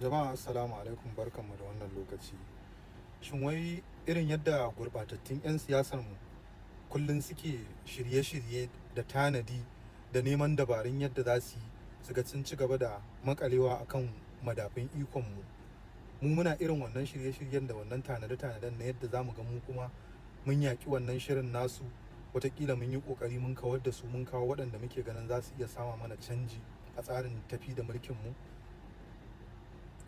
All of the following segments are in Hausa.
Jama'a, assalamu alaikum, barkanmu da wannan lokaci. Shin wai irin yadda gurɓatattun 'yan siyasarmu kullum suke shirye-shirye da tanadi da neman dabarun yadda za su yi su ga sun ci gaba da makalewa akan madafun ikonmu, mu muna irin wannan shirye-shiryen da wannan tanade-tanaden na yadda za mu ga mu kuma mun yaƙi wannan shirin nasu, watakila mun yi ƙoƙari mun kawar da su, mun kawo waɗanda muke ganin za su iya sama mana canji a tsarin tafi da mulkinmu?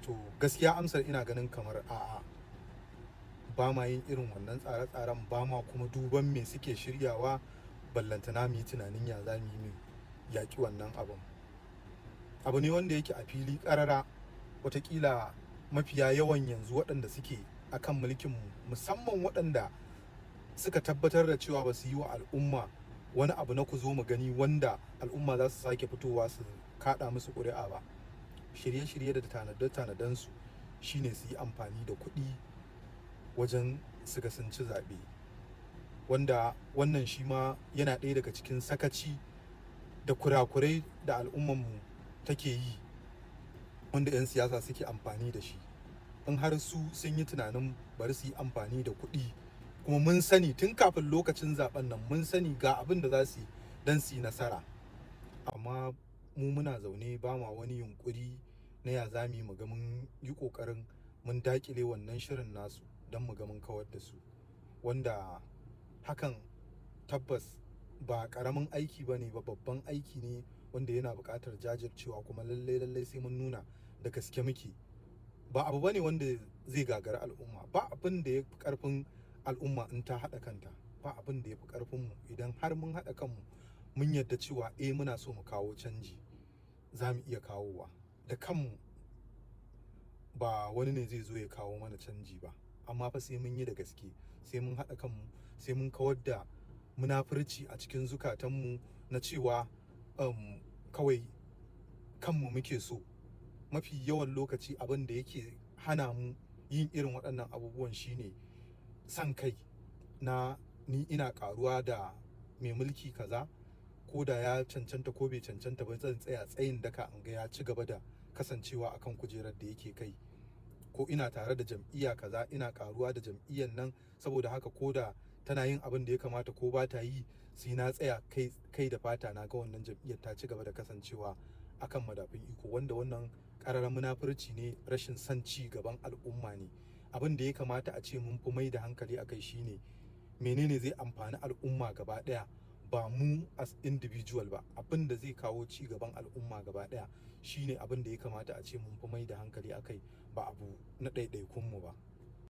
To, gaskiya amsar ina ganin kamar a'a, ba ma yin irin wannan tsare-tsaren, ba ma kuma duban me suke shiryawa, ballantana mu yi tunanin ya za mu yi mu yaƙi wannan abun. Abu ne wanda yake a fili ƙarara. Watakila mafiya yawan yanzu waɗanda suke akan mulkinmu, musamman waɗanda suka tabbatar da cewa ba su yi wa al'umma wani abu na ku zo mu gani wanda al'umma za su sake fitowa su kaɗa musu ƙuri'a ba, shirye-shirye da tanade-tanadensu shine su yi amfani da kuɗi wajen su ga sun ci zaɓe, wanda wannan shi ma yana ɗaya daga cikin sakaci da kurakurai da al'ummanmu take yi wanda 'yan siyasa suke amfani da shi. In har su sun yi tunanin bari su yi amfani da kuɗi, kuma mun sani tun kafin lokacin zaben nan, mun sani ga abin da za su yi don su yi nasara, amma mu muna zaune ba ma wani yunkuri na ya za mu yi mu ga mun yi ƙoƙarin mun daƙile wannan shirin nasu don mu ga mun kawar da su, wanda hakan tabbas ba ƙaramin aiki ba ne ba, babban aiki ne wanda yana buƙatar jajircewa, kuma lallai lallai sai mun nuna da gaske muke. Ba abu bane wanda zai gagari al'umma. Ba abin da ya fi ƙarfin al'umma in ta haɗa kanta. Ba abin da ya fi ƙarfinmu idan har mun haɗa kanmu, mun yarda cewa eh, muna so mu kawo canji, za mu iya kawowa da kanmu, ba wani ne zai zo ya kawo mana canji ba. Amma fa sai mun yi da gaske, sai mun haɗa kanmu, sai mun kawar da munafurci a cikin zukatanmu na cewa kawai kanmu muke so. Mafi yawan lokaci abin da yake hana mu yin irin waɗannan abubuwan shine son kai na ni ina karuwa da mai mulki kaza, ko da ya cancanta ko bai cancanta ba, zan tsaya tsayin daka in ga ya ci gaba da kasancewa akan kujerar da yake kai, ko ina tare da jam'iyya kaza, ina karuwa da jam'iyyar nan, saboda haka ko da tana yin abin da ya kamata ko ba ta yi, sai na tsaya kai kai da fata na ga wannan jam'iyyar ta ci gaba da kasancewa akan madafun iko, wanda wannan ƙararren munafurci ne, rashin son ci gaban al'umma ne. Abin da ya kamata a ce mun fi mai da hankali akai shine menene zai amfani al'umma gaba ɗaya, ba mu as individual ba. Abin da zai kawo ci gaban al'umma gaba ɗaya shine abin da ya kamata a ce mun fi mai da hankali akai, ba abu na ɗaiɗaikun mu ba.